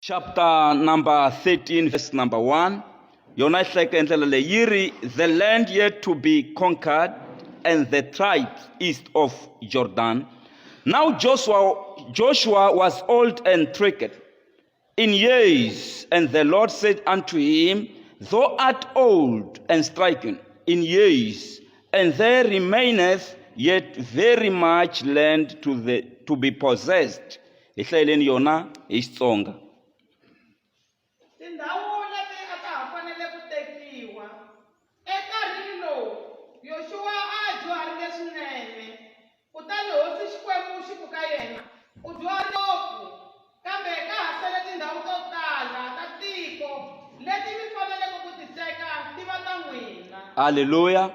Chapter number 13 verse number 1 yona yi hlayeka hi ndlela leyi yi ri the land yet to be conquered and the tribes east of Jordan. Now Joshua was old and tricked in years, and the Lord said unto him, Thou art old and stricken in years, and there remaineth yet very much land to be possessed. Hi hlayeleni yona hi Xitsonga. Tindhawu leti a ta ha fanele ku tekiwa. Enkarhini lowu, Yoxuwa a a dyuharile swinene. Kutani hosi Xikwembu xi ku ka yena, U dyuharile ngopfu, kambe ka ha sele tindhawu to tala ta tiko leti mi faneleke ku ti teka ti va ta n'wina. Aleluya!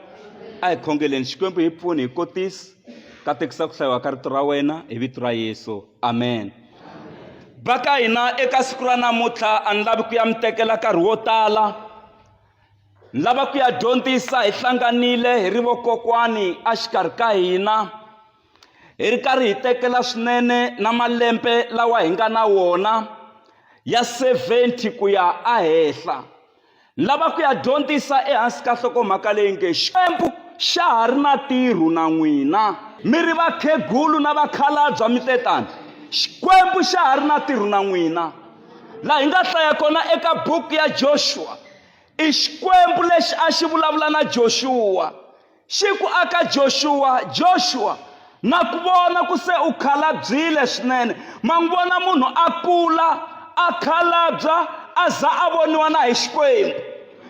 A hi khongeleni. Xikwembu hi pfuni hi kotisa. Katekisa ku hlayiwa ka rito ra wena hi vito ra Yesu. Amen. Va ka hina eka siku ra namuntlha a ni lavi ku ya mi tekela nkarhi wo tala. Ni lava ku ya dyondzisa hi hlanganile hi ri vokokwani exikarhi ka hina hi ri karhi hi tekela swinene na malembe lawa hi nga na wona ya 70 ku ya ehenhla. Ni lava ku ya dyondzisa ehansi ka nhlokomhaka leyi nge Xikwembu xa ha ri na ntirho na n'wina. Mi ri vakhegulu na vakhalabya mi te tani, Xikwembu xa ha ri na ntirho na n'wina. Laha hi nga hlaya kona eka buku ya Joshua, i Xikwembu lexi a xi vulavula na Joshua. Xi ku aka Joshua, Joshua, na ku vona ku se u khalabyile swinene. Ma n'wi vona munhu a kula, a khalabya, a za a voniwa na hi Xikwembu.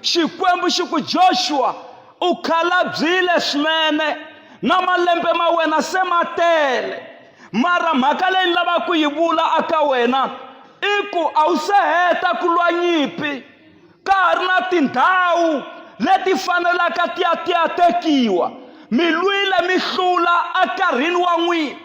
Xikwembu xi ku, Joshua, u khalabyile swinene, na malembe ma wena se ma tele. Mara mhaka leyi ni lavaka ku yi vula aka wena i ku a wu se heta ku lwa nyimpi. Ka ha ri na tindhawu leti fanelaka ti ya ti ya tekiwa. Mi lwile mi hlula enkarhini wa n'wina.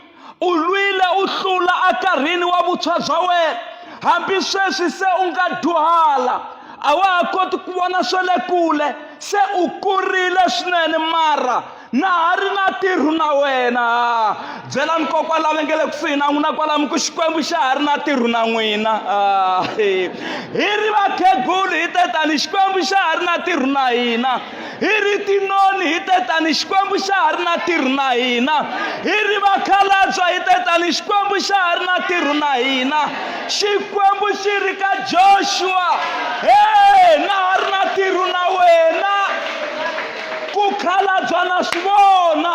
U lwile u hlula enkarhini wa vuntshwa bya wena. Hambi sweswi se u nga dyuhala, a wa ha koti ku vona swa le kule, se u kurile swinene mara na ha ri na ntirho na wena. Byelani kokwa lava nge le kusuhi na n'wina kwala mi ku Xikwembu xa ha ri na ntirho na n'wina. Hi ri vakhegulu hi te tani Xikwembu xa ha ri na ntirho na hina. Hi ri tinoni hi te tani Xikwembu xa ha ri na ntirho na hina. Hi ri vakhalabya hi te tani Xikwembu xa ha ri na ntirho na hina. Xikwembu xi ri ka Joshua, he na ha ri na ntirho na wena. Ku khalabya na swi vona,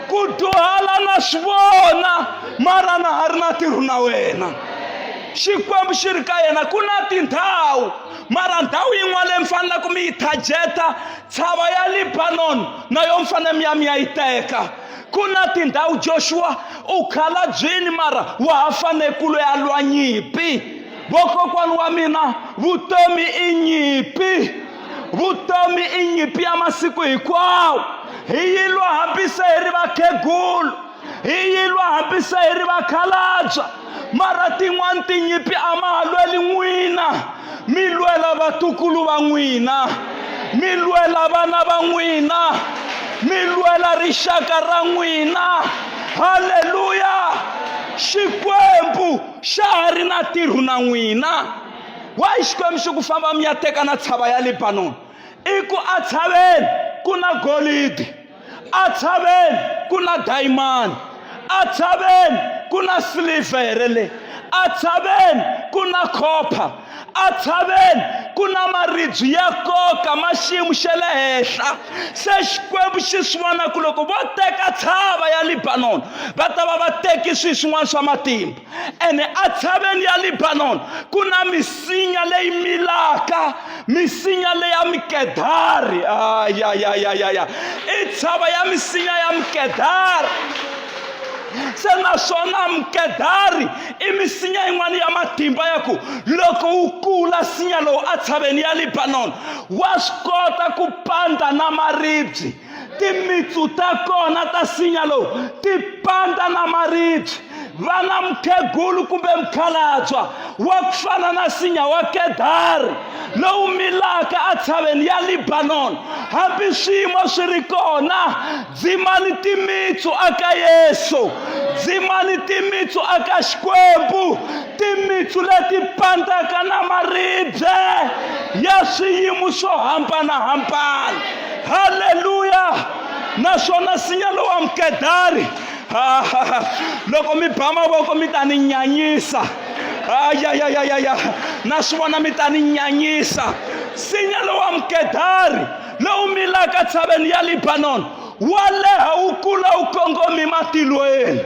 ku dyuhala na swi vona, mara na ha ri na ntirho na wena. Xikwembu xi ri ka yena ku na tindhawu, mara ndhawu yin'wana leyi mi faneleke mi yi thajeta, ntshava ya Lebanon na yo mi fanele mi ya mi ya yi teka. Ku na tindhawu Joshua u khalabyini mara wa ha fanele ku loyi a lwa nyimpi. Vokokwani wa mina vutomi i nyimpi. Vutomi i nyimpi ya masiku hinkwawo. Hi yi lwa hambi se hi ri vakhegulu, hi yi lwa hambi se hi ri vakhalabya, mara tin'wana tinyimpi a ma ha lweli n'wina, mi lwela vatukulu va n'wina, mi lwela vana va n'wina, mi lwela rixaka ra n'wina. Haleluya! Xikwembu xa ha ri na ntirho na n'wina. Why Xikwembu xi ku famba mi ya teka na tshava ya Lebanon? I ku a tshaveni ku na golidi, a tshaveni ku na dayimani, a tshaveni ku na silivhere le, a tshaveni ku na khopha, a tshaveni ku na maribye ya nkoka ma xiyimo xa le henhla. Se Xikwembu xi swi vona ku loko vo teka tshava ya Lebanon va ta va va teki swilo swin'wana swa matimba. Ene atshaveni ya Lebanon ku na misinya leyi milaka, misinya leya mikedari. Ayayayayaya, i tshava ya misinya ya mikedari. Se naswona mikedari i misinya yin'wana ya matimba ya ku loko wu kula nsinya lowu atshaveni ya Lebanon wa swi kota ku pandza na maribye. Timitsu ta kona ta nsinya lowu ti pandza na maribye. Va na mukhegulu kumbe mukhalabya wa ku fana na nsinya wa kedari lowu milaka etshaveni ya Libanon. Hambi swiyimo swi ri kona, dzimani timitsu aka Yesu, dzimani timitsu aka Xikwembu, timitsu leti pandzaka na maribye ya swiyimo swo hambanahambana. Haleluya! Naswona nsinya lowu wa mukedari loko mi ba mavoko mi ta ni nyanyisa ayayayaya na swi vona mi ta ni nyanyisa nsinya lowu wa mukedari lowu milaka tshaveni ya libanon wa leha wu kula wu kongomi matilweni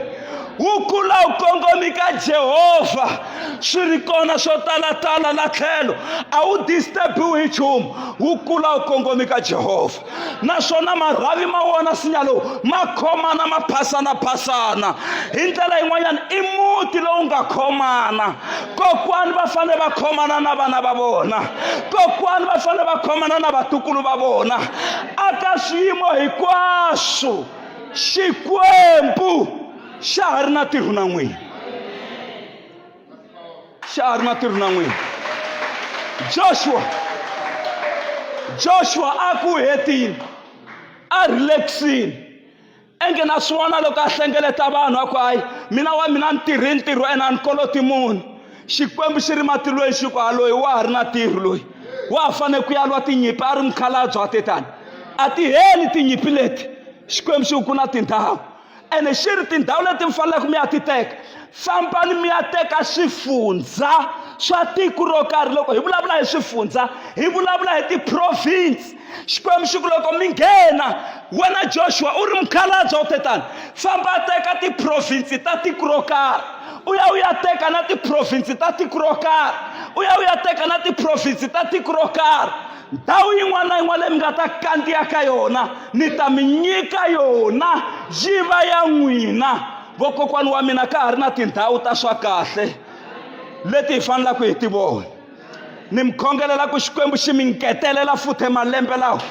wu kula wu kongomi ka jehovha swi ri kona swo talatala la tlhelo a wu disturbiwi hi nchumu wu kula wu kongomi ka jehovha naswona marhavi ma wona nsinya lowu ma khomana ma phasana-phasana hi ndlela yin'wanyana i muti lowu nga khomana kokwani va fanele va khomana na vana va vona kokwani va fanele va khomana na vatukulu va vona aka swiyimo hinkwaswo xikwembu xa ha ri na ntirho na n'wina xa ha ri na ntirho na n'wina joshua joshua a ku hetile a relaxile enge na swi vona loko a hlengeleta vanhu a ku hayi mina wa mina ni tirhi ntirho ene a ni koloti munhu xikwembu xi ri matilweni xi ku ha loyi wa ha ri na ntirho loyi wa ha fanele ku ya lwa tinyimpi a ri mukhalabye wa tetani a ti heli tinyimpi leti xikwembu xi ku ku na tindhawu ene xi ri tindhawu leti mi faneleke mi ya ti teka fambani mi ya teka swifundza swa tiko ro karhi loko hi vulavula hi swifundza hi vulavula hi ti-province xikwembu xi ku loko mi nghena wena joshua u ri mukhalabye u tetani famba teka ti-province ta tiko ro karhi u ya u ya teka na ti-province ta tiko ro karhi u ya u ya teka na ti-province ta tiko ro karhi ndhawu yin'wana na yin'wana leyi mi nga ta kandziya ka yona ni ta mi nyika yona yi va ya n'wina vokokwani wa mina ka ha ri na tindhawu ta swa kahle leti hi fanelaka hi ti vona ni mi khongelela ku xikwembu xi mi ngetelela futhe malembe lawa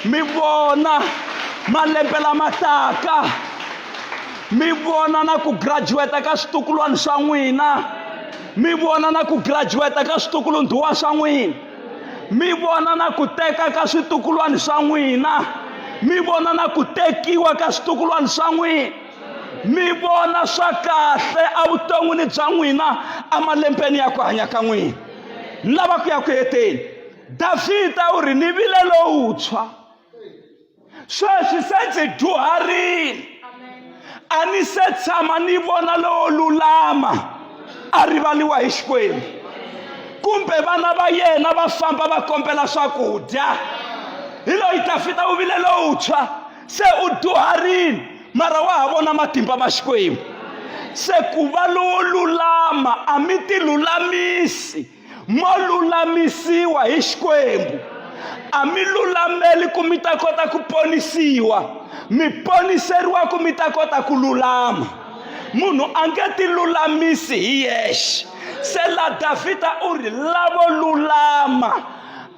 mi vona malembe lama taka mi vona na ku graduate ka switukulwana swa n'wina mi vona na ku graduate ka switukulundhuwa swa n'wina mi vona na ku teka ka switukulwana swa n'wina mi vona na ku tekiwa ka switukulwana swa n'wina mi vona swa kahle evuton'wini bya n'wina emalembeni ya ku hanya ka n'wina ni lava ku ya ku heteni davhida u ri ni vile lowutshwa sweswi se ndzi dyuharile a ni se tshama ni vona lowo lulama a rivaliwa hi xikwembu kumbe vana va yena va famba va kombela swakudya hi loyi dafita u vile lowutshwa se u dyuharile mara wa ha vona matimba ma xikwembu se ku va lowo lulama a mi ti lulamisi mo lulamisiwa hi xikwembu a mi lulameli ku mi ta kota ku ponisiwa mi poniseriwa ku mi ta kota ku lulama munhu a nge ti lulamisi hi yexe se la davhida u ri lavo lulama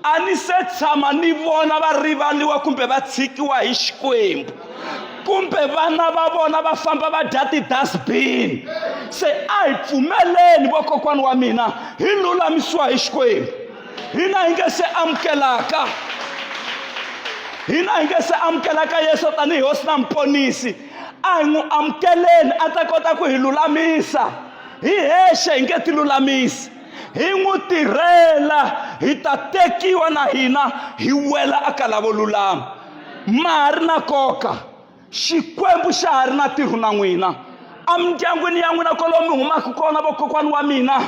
a ni se tshama ni vona va rivaliwa kumbe va tshikiwa hi xikwembu kumbe vana va vona va famba va dya ti-dustbin se a hi pfumeleni vokokwani wa mina hi lulamisiwa hi xikwembu hina hi nge se amukelaka hina hi nge se amukelaka yesu tanihi hosi na muponisi a hi n'wi amukeleni a ta kota ku hi lulamisa hi hexe hi nge ti lulamisi hi n'wi tirhela hi ta tekiwa na hina hi wela aka lavo lulama ma ha ri na nkoka xikwembu xa ha ri na ntirho na n'wina emindyangwini ya n'wina kwalomu mi humaka kona vokokwani wa mina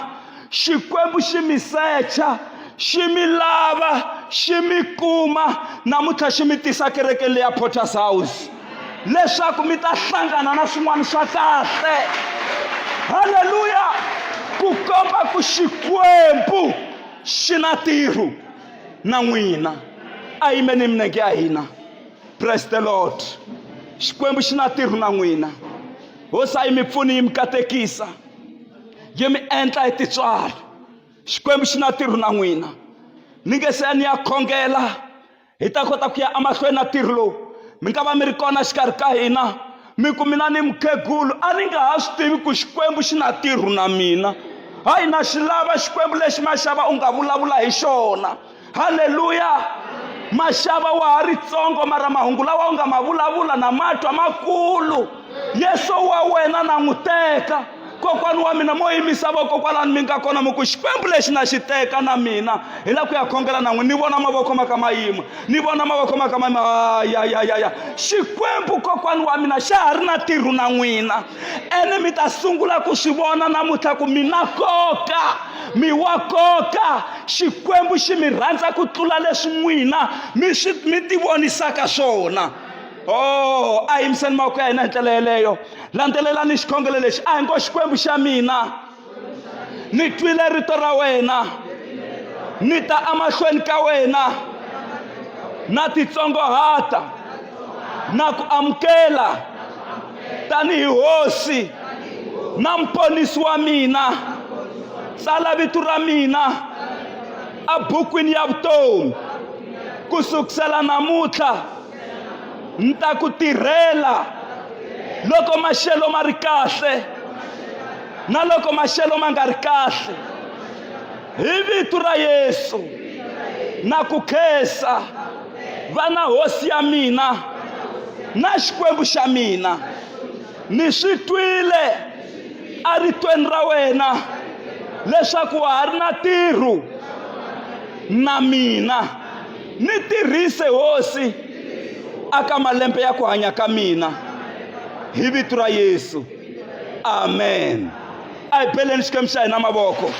xikwembu xi mi secha xi mi lava xi mi kuma namuntlha xi mi tisa kerekeni leya Potter's House leswaku mi ta hlangana na swin'wana swa kahle halleluya ku komba ku xikwembu xi na ntirho na n'wina a yimeni minenge ya hina praise the lord xikwembu xi na ntirho na n'wina hosi a yi mi pfuni yi mi katekisa yi mi endla hi titswalo xikwembu xi na ntirho na n'wina ni nge se ni ya khongela hi ta kota ku ya emahlweni na ntirho lowu mi nga va mi ri kona xikarhi ka hina Mi ku mina ni mukhegulu a ni nga ha swi tivi ku Xikwembu xi na ntirho na mina. Hayi na xi lava Xikwembu lexi maxava u nga vulavula hi xona. Haleluya! Maxava wa ha ri tsongo mara mahungu lawa u nga ma vulavula na ma twa makulu. Yesu wa wena na n'wi teka. Kokwani wa mina mo yimisa voko kwalani mi nga kona mi ku Xikwembu lexi na xi teka na mina hi la ku ya khongela na n'wi ni vona mavoko ma ka ma yima ni vona mavoko ma ka ma yima ya ya ya ya Xikwembu kokwani wa mina xa ha ri na ntirho na n'wina ene mi ta sungula ku swi vona namuntlha ku mi na nkoka mi wa nkoka Xikwembu xi mi rhandza ku tlula leswi n'wina mi swi mi tivonisaka swona Oh, a yimiseni mavoko ya hina hi ndlela yeleyo. Landzelelani xikhongelo lexi. A hi ngo Xikwembu xa mina, ni twile rito ra wena, ni ta emahlweni ka wena na titsongohata na ku amukela tanihi hosi na muponisi wa mina. Tsala vito ra mina ebukwini ya vutomi ku sukusela namuntlha. Ni ta ku tirhela loko maxelo ma ri kahle na loko maxelo ma nga ri kahle hi vito ra Yesu na ku khensa va na hosi ya mina na Xikwembu xa mina ni swi twile eritweni ra wena leswaku wa ha ri na ntirho na mina. Ni tirhise Hosi aka malembe ya ku hanya ka mina hi vito ra Yesu. Amen. A hi beleni Xikwembu xa hina mavoko.